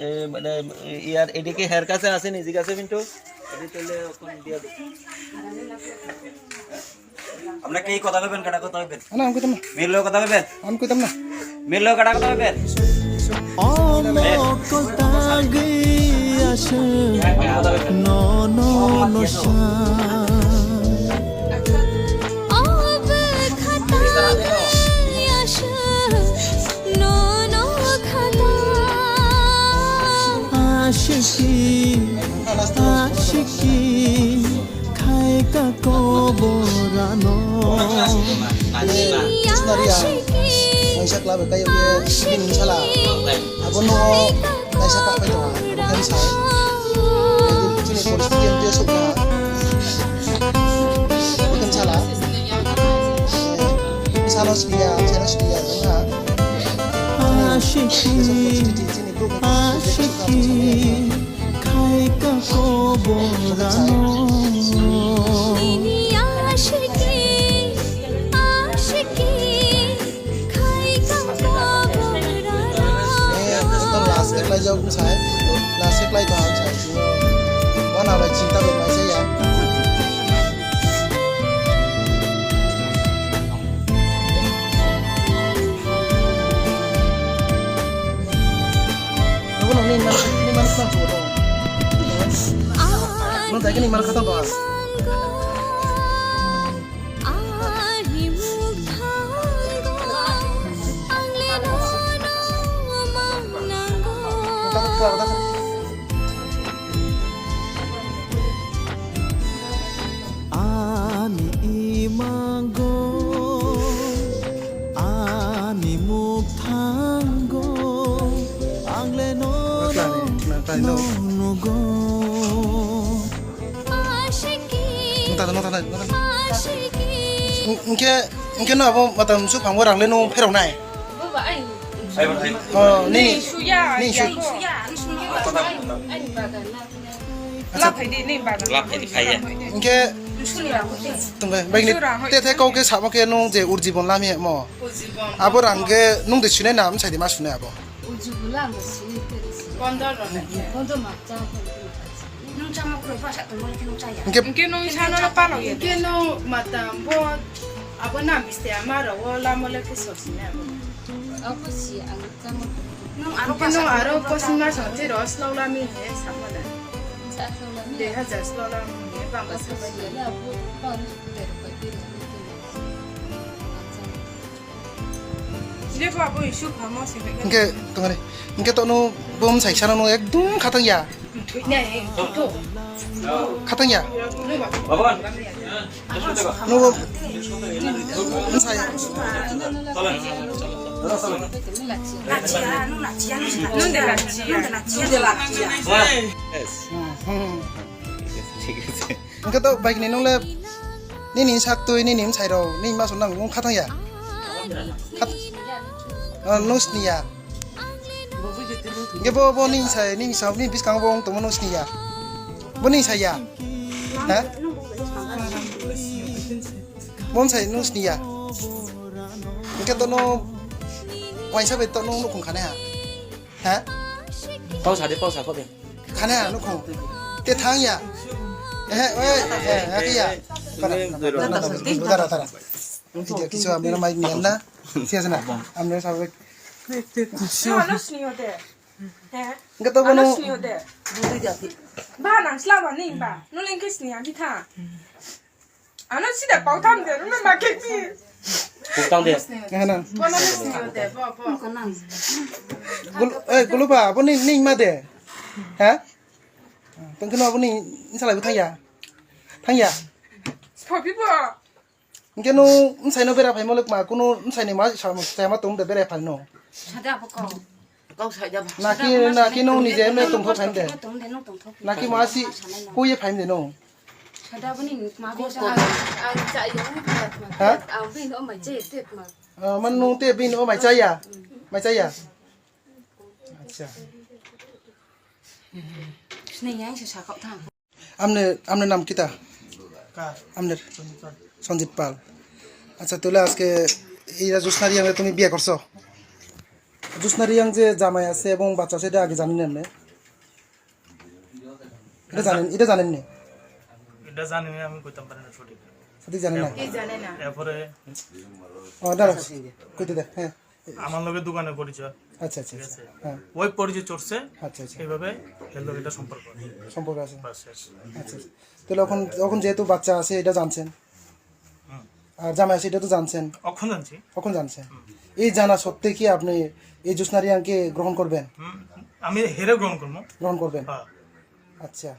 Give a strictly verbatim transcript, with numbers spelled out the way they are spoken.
এ, মানে, ইয়ার এদিকে হের কাছে আসেনি, জিজ্ঞাসা কিন্তু। আমরা কি কথা কইবেন, কাটা কথা কইবেন? না, আমি কইতাম না। মিললো কথা কইবেন? আমি কইতাম না। মিললো কাটা কথা কইবেন? Omokol tangwi aswk no no no sa. O bwkha tangwi aswk no no khata. Ashiki, ashiki, khai ka koborano. Dictionary ang waisa kla bai kaiyo ye bini sala. Abono naisa kapai tongo, abo khe bwsai. Chini poristiti ang twiya sokha. Abo khe bwsala. Bwsano siniya, bwsaino siniya, wngkha. Chini poristiti, chini bwrwkni poristiti sokha, bwsano. Khai ka koborano. Nini ashiki, ashiki, khai ka koborano. Eh, ekdom last khe khlaijak bwsai. Last khe khlai tong bwsai. Wana bai chinta bai paisa ya. Nogo nokni iman, iman khna chugo to. Nong dai khe ni iman khatang to ang. Ani imango, ani mukthango, ang le nono nugo. Nung tata, nung tata, nung tata. Hwnkhe, hwnkhe no abo matam su phango rang le nung pherok nai. Oh, nini, nini su. Acha. Laphaidi, nini bagan. Laphaidi, phaiya. Hwnkhe, tungkhe, bagni, te, te kau khe samo khe nung je urjibon lamya mo. Abo rang khe nung de sunai na, msai de ma sunai abo. Urjibon lamya sini, tere sini. Pondro rok. Pondro ma cha. Nung chama kuro basa tongmani khe nung chaya. Hwnkhe, hwnkhe nung isano palo ye. Hwnkhe nung matam bo abo na biste ama ro o lamo le khe sok sini abo. Abo si ang chama kuro. Nung aro hwnkhe nung aro kosin ma song che ro slow lami he sama da. Sa slow lami. Dui hajar slow lami he bang basa ba. Abo si le abo bang tero pa tero. Hwnkhe tongmani, hwnkhe tono bo msai sana no ekdum khatang ya. Khatang ya. Nubo msai. Hwnkhe to bike ni nung le nini sak twi nini msai rok nini masu nang nung khatang ya. Khat-, ah, nung sini ya. Hwnkhe bo, bo nini sai, nini sa, nini bwskango bo wng tongma nung sini ya. Bo nini sai ya. Ha? Bo msai nung sini ya. Hwnkhe to nung waisa bai to nung nukhung khanai ha. Ha? Pau sa de, pau sa kho de. Khane ano kho. Te thang ya. Eh, eh, eh, eh, ya. Tara, tara, tara. Video kisu amera mai niyan na. Siya sana. Amera sabe. Ano sini hote. He? Enggak tahu ano kono. Sini hote. Ba nang selama ni ba. Nuleng ke sini abi tha. Ano sida pau tham de, ano ma kek ni. Pau tham de. Ngana. Kono ni sini hote, bo, bo. Gul-, eh, gulupa, abo ni, ni ma de. Ha? Tengkeno abo ni, insala bo thangya. Thangya. Sobi bo. Hwnkhe no, msai no bera phai mo le kma, kuno msai ni ma, sa, sa ma tong de bera phai no. Sada bo ko. Kok saida ba. Naki, naki nung nije me tongthok phaim de. Naki ma si kuye phaim de nung. Sada bini ma bi sa. Ang cha yo. Ha? Ang bini o mai che te ma. Ah, man nung te bini o mai cha ya. Mai cha ya. Acha. Sini yang se sakok thang. Amne, amne nam kita? Ka? Amne Sanjit Pal. Sanjit Pal. আচ্ছা, তাহলে আজকে এই রাজু সোনারি আমরা তুমি বিয়ে করছো? জোসনা রিয়াং যে জামাই আছে এবং বাচ্চা আছে, এটা আগে জানেন না আপনি? এটা জানেন, এটা জানেননি? এটা জানি না, আমি কইতাম পারি না সঠিক। সঠিক জানেন না? কি জানে না? এরপরে ও, দাঁড়াও, কইতে দে। হ্যাঁ। আমার লগে দোকানে পরিচয়। আচ্ছা, আচ্ছা, আচ্ছা। হ্যাঁ। ওই পরিচয় চড়ছে। আচ্ছা, আচ্ছা। এইভাবে হের লগে এটা সম্পর্ক। সম্পর্ক আছে। বাস শেষ। আচ্ছা, আচ্ছা। তাহলে এখন, এখন যেহেতু বাচ্চা আছে, এটা জানছেন, আর জামাই আছে, এটা তো জানছেন। অখন জানছি। এখন জানছেন। এই জানা সত্ত্বে কি আপনি এই জোসনা রিয়াংকে গ্রহণ করবেন? হুম, আমি হেরে গ্রহণ করবো। গ্রহণ করবেন। হ্যাঁ। আচ্ছা।